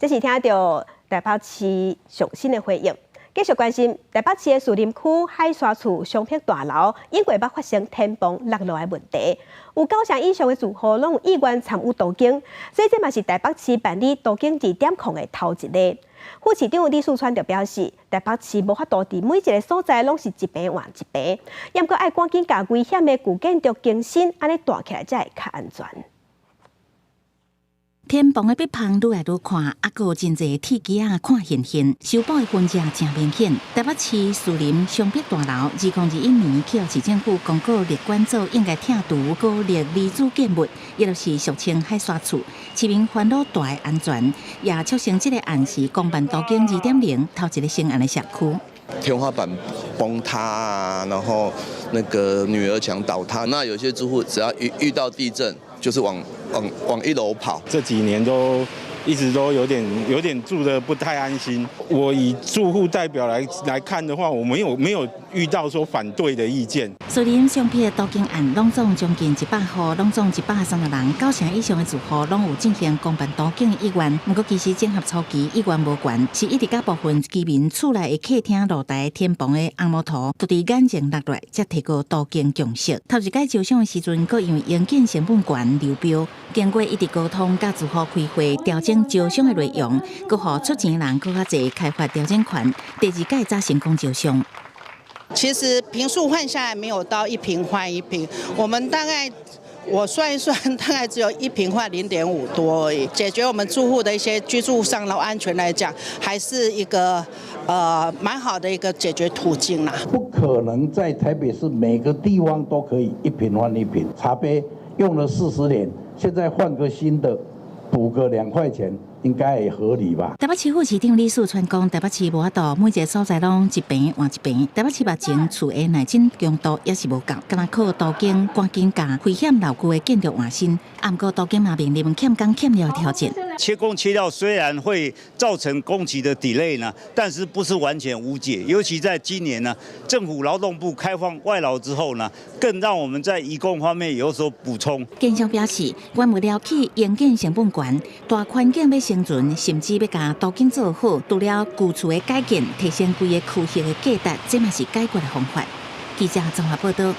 這是聽著台北市上新的回應。繼續關心台北市的士林區海沙厝雙碧大樓，應過捌發生天棚落落來問題，有九成以上的住戶攏有意願參與都更，所以這嘛是台北市辦理都更2.0的頭一例。副市長李四川就表示，台北市無法度佇每一个所在攏是一坪換一坪，毋過愛趕緊共危險的舊建築更新，按呢蹛起來才會較安全。天棚的壁縫愈來愈寬，猶閣有真濟鐵枝仔看現現，修補的痕跡誠明顯。台北市士林雙碧大樓，2021年去予市政府公告列管做應該拆除高力離子建物，也就是俗稱海沙厝。市民煩惱大的安全，也促成這个案是公辦都更2.0頭一个成案的社區。天花板崩塌啊，然後那個女兒牆倒塌，那有些住戶只要一遇到地震，就是往一樓跑。這幾年都一直都有點住得不太安心。我以住戶代表來看的話，我沒有遇到說反對的意見。士林雙碧都更案，攏總將近100戶，攏總130人，九成以上的住戶攏有進行公辦都更的意願。毋過其實整合初期意願無懸，是一直到部分居民厝內的客廳露台天棚的紅毛塗都佇眼前落來，才提高都更共識。頭一擺招商的時陣，閣因為營建成本懸流標，經過一直溝通，佮住戶開會調整招商的內容，閣予出錢人閣較濟開發調整權。第二屆才成功招商。其實坪數換下來沒有到一坪換一坪，我們大概我算一算，大概只有一坪換0.5多而已。解決我們住戶的一些居住上的安全來講，還是一個蠻好的一個解決途徑啦。不可能在台北市每個地方都可以一坪換一坪，茶杯用了40年，現在換個新的，補個2塊錢，應該也合理吧？台北市副市長李四川講，台北市無法度每一个所在攏一坪換一坪。台北市目前厝的耐震強度也是無夠，敢若靠都更趕緊共危險老舊的建築換新。毋過都更嘛面臨欠工欠料的挑戰。缺工缺料雖然會造成工期的 delay 呢，但是不是完全無解。尤其在今年呢，政府勞動部開放外勞之後呢，更讓我們在移工方面有所補充。建商表示，原物料起營建成本懸，大環境欲生存，甚至欲共都更做好，除了舊厝的改建，提升規个區域的價值，這嘛是解決的方法。記者綜合報道。